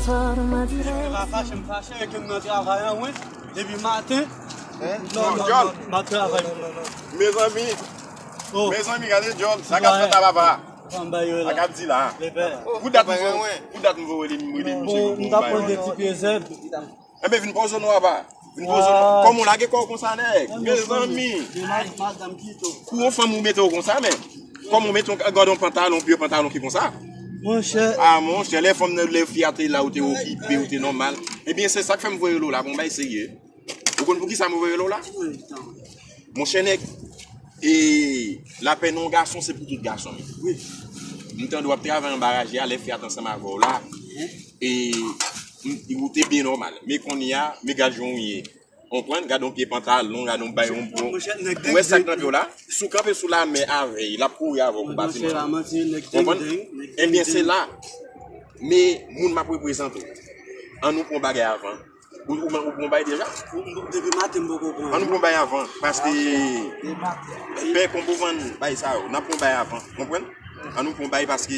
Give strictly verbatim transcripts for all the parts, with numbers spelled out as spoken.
M pa fache, m fache, ke m nan travay an, wi. Depi maten. Non, non, Djòl. Non, m ap travay. Mezanmi. Oh. Mezanmi, gade Djòl. Sa k ap fèt la, papa? Sa m bay yo la. Sa k ap di la? Pou dat m voye, pou dat m voye li, m rele misye pou m bay yo. Bon, m t ap pran de ti pye zèb. Enben, vin poze w non, papa. Vin poze w non. Kòman w lage kò w konsa, nèg? Mezanmi. Pou yon fanm ou mete w konsa, men. Kòman w mete yon gòdon pantalon, pye pantalon ki konsa? Monchè. Ah, monchè, lè fanm nan, lè fi a te la, ou te okipe, ou te nòmal. Ebyen, se sa k fè m voye l ou la, pou yon bagay serye. Ou konn poukisa m voye l ou la? Monchè, nèg, e lapèn yon gason, se pou tout gason, men. M tande w ap travay anba raje a, lè fi a t ansanm avè w la. E m, ou te byen nòmal. Men kounye a, men gad jan w ye. Konprann? Gad yon pye pantalon, gad yon bay, yon bon. Ou wè sa k nan pye w la? Si w kanpe sou lamè avè l, l ap kouri avè w pou pase nan. Konprann? Ebyen, se la. Men moun m ap reprezante w. Ann nou pran bagay avan. Ou, ou, ou pran bay deja? Depi maten m poko pran. Ann nou pran bay avan, paske pè konbo vann bay sa yo, n ap pran bay avan, konprann? Ann nou pran bay paske,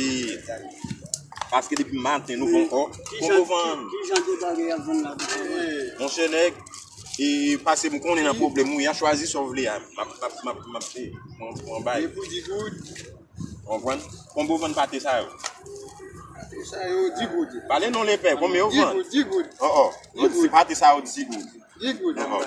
paske depi maten nou poko konbo vann. Ki jan de bagay y ap vann la? Monchè nèg, e paske m konnen nan pwoblèm ou ye, chwazi sa w vle a, m ap, m ap, m ap, m ap, m ap pran bay. Konprann? Konbo vann pate sa yo? Pate sa yo, di goud. Pale non lepè, konbyen yo vann? Di goud, di goud. Oh, oh. Di goud. Se pate sa yo, di goud. Di goud. Oh, oh.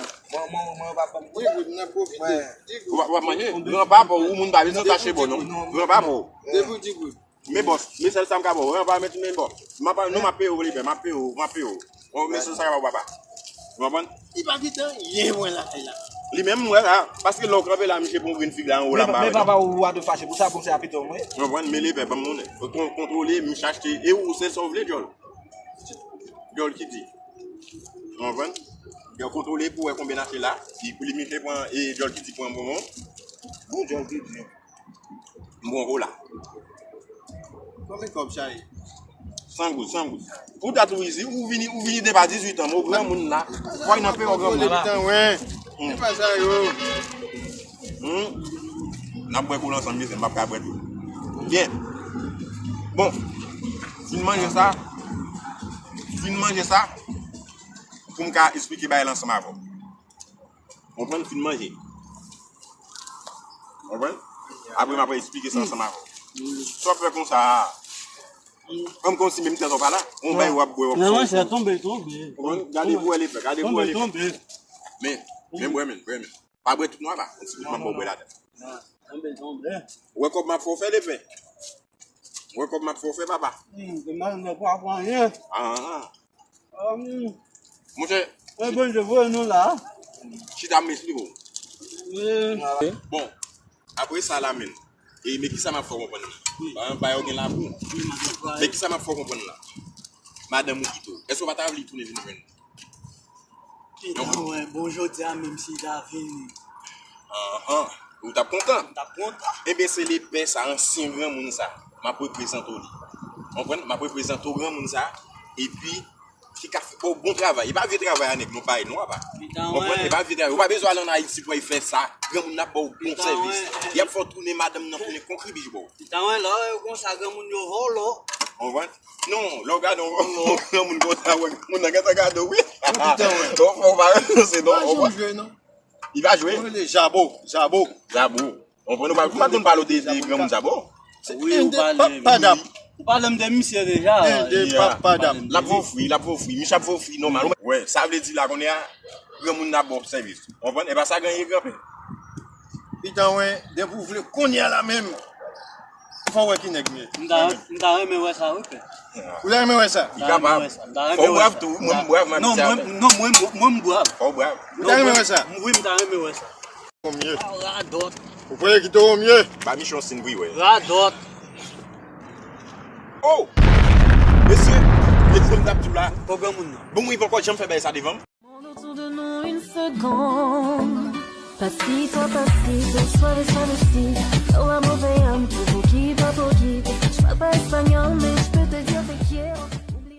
Di goud, n ap pwofite. Di goud. W ap, w ap manje? Gran papa, ou moun pa bezwen tache bò non. Gran papa. Depi w di goud. Men bòs, men sèl sa m ka ba w. Gran papa, men, men bòs. M ap, non, m ap peye w lepè, m ap peye w, m ap peye w. Bon, men sèl sa k ap ba w papa. Ou konprann? Li pa gentan ye mwen lakay la. Li menm, m wè la. Paske lè w kanpe la, misye pran grenn fig la anwo la, m pa wè non. Men papa ou a dwe fache pou sa, pou se a pito mwen. Ou konprann? Men lepè, ban m monnen. Kon-, kontwole, misye achte. E ou, se sa w vle, djòl? Djòl ki di. Ou konprann? Djòl kontwole pou wè konbyen n achte la. Li, li misye pran, e djòl ki di pran bonbon. Bon, djòl ki di. M pran kola. Konbyen kòb sa ye? San goud, san goud. Pou dat ou izi, ou vini, ou vini depi a dizuit an, ou granmoun la. Fò y nan peyi w granmoun la. Hmm. Se pa sa yo. Hmm. N ap bwè kola ansanm, mesye, m p ap ka bwè tou. Byen. Bon. Fin manje sa. Fin manje sa. Pou m ka esplike bagay la ansanm avè w. Konprann, fin manje. Konprann? Apre m ap esplike sa ansanm avè w. Sa w ap fè konsa a? Kòm, kòmsi menm tèt ou pa la. Yon bay w ap bwè, w ap fè. Konprann? Gade pou wè lepè, gade pou wè lepè. Men, men bwè men, bwè men. Pa bwè tout non papa. Yon ti bout m ap ba w bwè ladan. Ou wè kòb m ap fè w fè lepè? Ou wè kòb m ap fè w fè, papa? Hmm, de mal ne pa pran anyen. Ah, ah. Monchè, e Bondye voye nou la. Chita m esplike w. Bon, apre sa la menm. E men kisa m ap fè w konprann la? Ba, ba yo gen labou. Men kisa m ap fè w konprann la? Madanm ou kite w. Èske w pa ta vle tounen vin jwenn ou? Bon, jodi a menm si ta vini. Anhan. Ou t ap kontan? M t ap kontan. Ebyen, se lepè sa, ansyen granmoun sa. M ap reprezante w li. Konprann? M ap reprezante w granmoun sa. Epi, ki ka fè, bon, bon travay. E pa vye travay a nèg nou bay non, apa. Konprann? E pa vye travay. Ou pa bezwen al ann Ayiti pou al fè sa. Granmoun nan ap ba w bon sèvis. Y ap fè w tounen, madanm nan tounen konkribich ba w. Pitan wè, lè w konsa, granmoun yo vòlò. Konprann? Non, lè w gade yon granmoun konsa, wè, granmoun nan gentan gade w, wi. Ou pa ranse non, konprann? Li pa jwe. Ou rele Jabo, Jabo. Jabo. Konprann, ou pa, ou pa konn pale de, de granmoun Jabo? Wi, ou pale m de misye deja. De papa dam. L ap ofri, l ap ofri, misye ap ofri nòmal. Wè, sa vle di la kounye a, granmoun nan ap ba w sèvis. Konprann? E pa sa ganye granpè. Pitan wè, depi w vle kounye a la menm. Fò w wè ki nèg m ye. M ta, m ta renmen wè sa, wi, pè. Ou ta renmen wè sa? Li kapab. Fò w brav tou, wi, mwen m brav, m ap di sa. Non, mwen, non, mwen, mwen m brav. Fò w brav. Ou ta renmen wè sa? Wi, m ta renmen wè sa. Ou m ye. Radòt. Ou prale kite w m ye. Ba misye yon siy pou l wè. Radòt. Oh! Mesye, e sa m t ap di w la. Pòv granmoun nan. Bon, mwen poko janm fè bagay sa devan m. Monde autour de nous une seconde. Pasito a pasito, suave, suavecito. Toda movida, poquito a poquito. Je parle pas espagnol, mais je peux te dire te quiero.